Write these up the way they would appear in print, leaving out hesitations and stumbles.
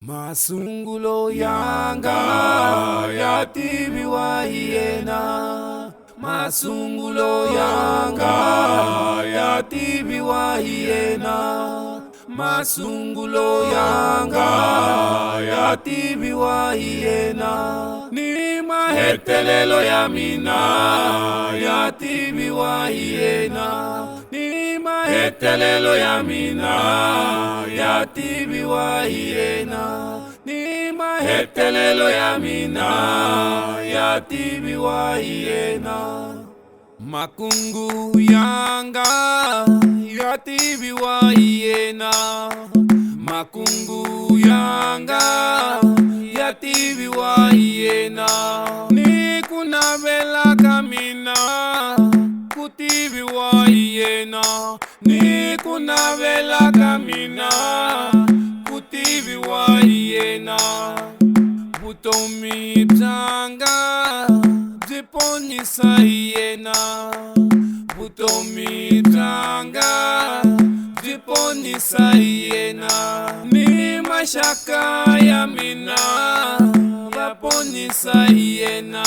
Masungulo yanga ya tiviwa hi yena. Masungulo yanga ya tiviwa hi yena. Masungulo yanga ya tiviwa hi yena. Ni mahetelelo ya mina ya tiviwa hi yena. Ni mahetelelo ya mina ya tiviwa hi yena. Ni mahetelelo ya mina ya tiviwa hi yena. Makungu yanga ya tiviwa hi yena. Makungu yanga ya tiviwa hi yena. Ni ku navela ka mina ku tiviwa hi yena. Ni ku navela ka mina ku tiviwa hi yena. Vutomi byanga byi ponisa hi yena. Vutomi byanga byi ponisa hi yena. Ni maxaka ya mina va ponisa hi yena.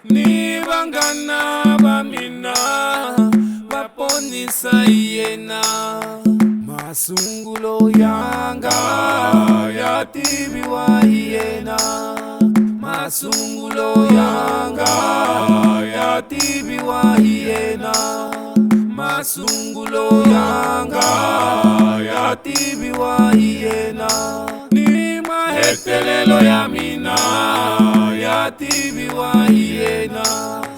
Ni vanghana va mina va ponisa hi yena. Masungulo yanga ya tiviwa hi yena. Masungulo yanga ya tiviwa hi yena. Masungulo yanga ya tiviwa hi yena. Ni mahetelelo ya mina ya tiviwa hi yena.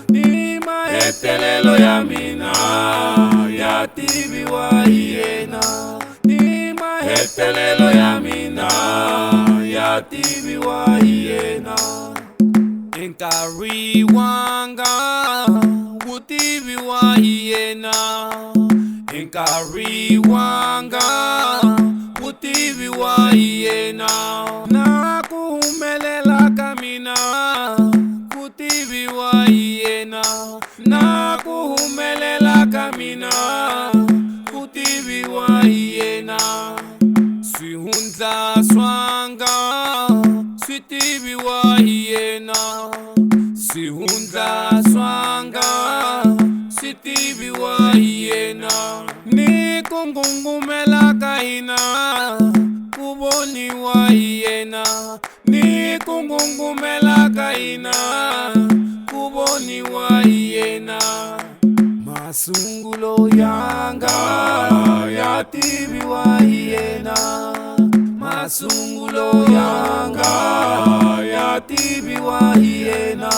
Ni mahetelelo ya mina ya tiviwa hi yena. Ni mahetelelo ya mina ya tiviwa hi yena. Nkarhi wanga wu tiviwa hi yena. Nkarhi wanga wu tiviwa hi yena. Na ku humelela ka mina ku tiviwa hi yena. Na ku humelela ka mina ku tiviwa hi yena. Swihundla swanga swi tiviwa hi yena. Swihundla swanga swi tiviwa hi yena. Ni ku ngungumela ka hina ku voniwa hi yena. Ni ku ngungumela ka hina ku voniwa hi yena. Masungulo yanga ya tiviwa hi yena. Masungulo yanga ya tiviwa hi yena.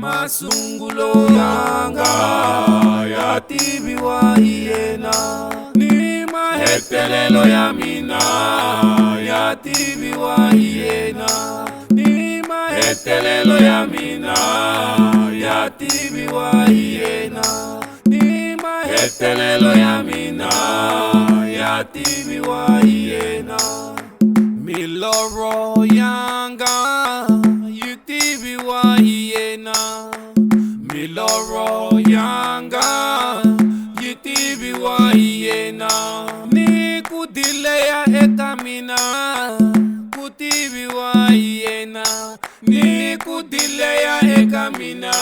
Masungulo yanga ya tiviwa hi yena. Ni mahetelelo ya mina ya tiviwa hi yena. Ni mahetelelo ya mina ya tiviwa hi yena. Ni mahetelelo ya mina ya tiviwa hi yena. Milorho yanga yi tiviwa hi yena. Milorho yanga yi tiviwa hi yena. Ni ku dileya eka mina ku tiviwa hi yena. Ni ku dileya eka mina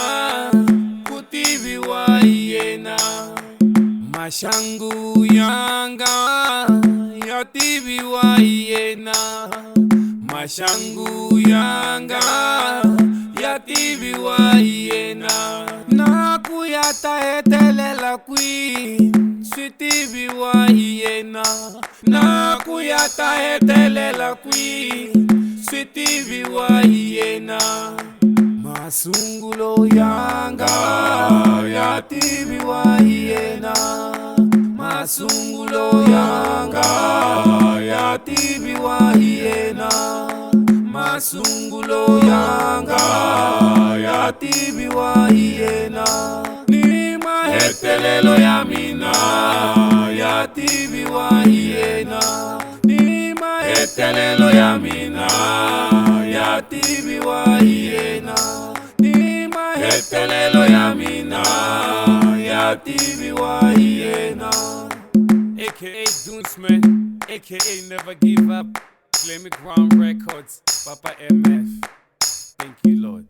ku tiviwa hi yena. Maxangu yanga ya tiviwa hi yena. Maxangu yanga ya tiviwa hi yena. Na ku ya ta hetelela kwihi swi tiviwa hi yena. Na ku ya ta hetelela kwihi swi tiviwa hi yena. Masungulo yanga ya tiviwa hi yena. Masungulo yanga ya tiviwa hi yena. Masungulo yanga ya tiviwa hi yena. Ni mahetelelo ya mina ya tiviwa hi yena. Ni mahetelelo ya mina ya tiviwa hi yena. Ni mahetelelo ya mina ya tiviwa hi yena. AKA Dunesman, AKA Never Give Up. Glemmy Ground Records, Papa MF. Thank you, Lord.